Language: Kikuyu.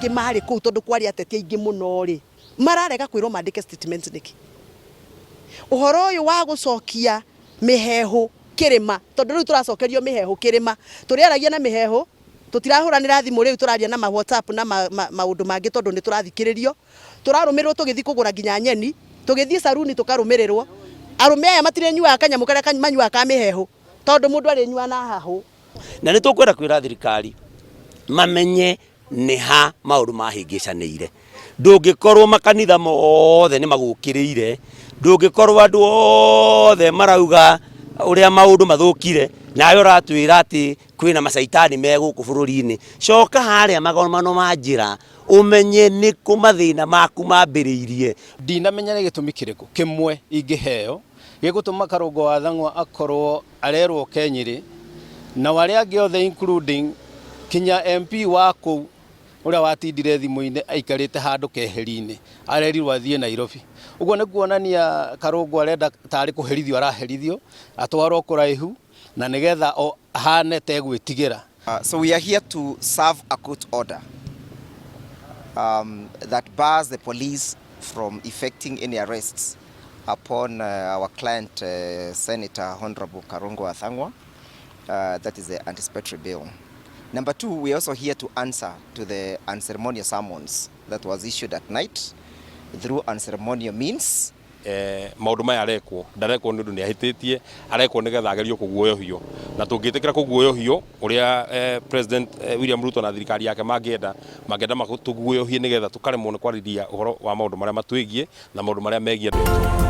angĩ marĩ kũu tondũ kwarĩ ateti aingĩ mũno rĩ, mararega kwĩrwo mandĩke statement nĩkĩ? Ũhoro ũyũ wa gũcokia mĩheehũ kĩrĩma, tondũ rĩu tũracokerio mĩheehũ kĩrĩma, tũrĩaragia na mĩheehũ, tũtirahũranĩra thimũ rĩu tũraria na ma WhatsApp na maũndũ mangĩ tondũ nĩ tũrathikĩrĩrio, tũrarũmĩrĩrwo tũgĩthiĩ kũgũra nginya nyeni, tũgĩthiĩ saruni tũkarũmĩrĩrwo, arũme aya matirĩnyuaga kanyamũ karĩa manyuaga ka mĩheehũ tondũ mũndũ arĩnyuaga na hahũ. Na nĩ tũkwenda kwĩra thirikari mamenye nĩ ha maũndũ mahĩngĩcanĩire. Ndũngĩkorwo makanitha mothe nĩ magũkĩrĩire, ndũngĩkorwo andũ othe marauga ũrĩa maũndũ mathũkire, nawe ũratwĩra atĩ kwĩna macaitani me gũkũ bũrũri-inĩ. Coka harĩa magomano ma njĩra ũmenye nĩkũ mathĩna maku mambĩrĩirie. Ndinamenya nĩ gĩtũmi kĩrĩkũ kĩmwe ingĩheo gĩgũtũma Karũngo wa Thang'wa akorwo arerwo oke Nyĩrĩ, nao arĩa angĩ othe including kinya MP wa kũu ũrĩa watindire thimũ-inĩ aikarĩte handũ keheri-inĩ arerirwo athiĩ Nairobi. Ũguo nĩ kuonania Karũngũ arenda tarĩ kũherithio araherithio atwarwo kũraihu na nĩgetha ahane ta egwĩtigĩra. So we are here to serve a court order that bars the police from effecting any arrests upon our client Senator Honorable Karungo wa Thang'wa. That is the anticipatory bail. Number two, we are also here to answer to the unceremonious summons that was issued at night through unceremonial means. Maũndũ maya arekwo, ndarekwo nĩ ũndũ nĩ ahĩtĩtie, arekwo nĩgetha agerio kũguoyohio. Na tũngĩtĩkĩra kũguoyohio ũrĩa President William Ruto na thirikari yake mangĩenda, mangĩenda matũguoyohie nĩgetha tũkaremwo nĩ kwarĩria ũhoro wa maũndũ marĩa matwĩgiĩ na maũndũ marĩa megiĩ andũ aitũ.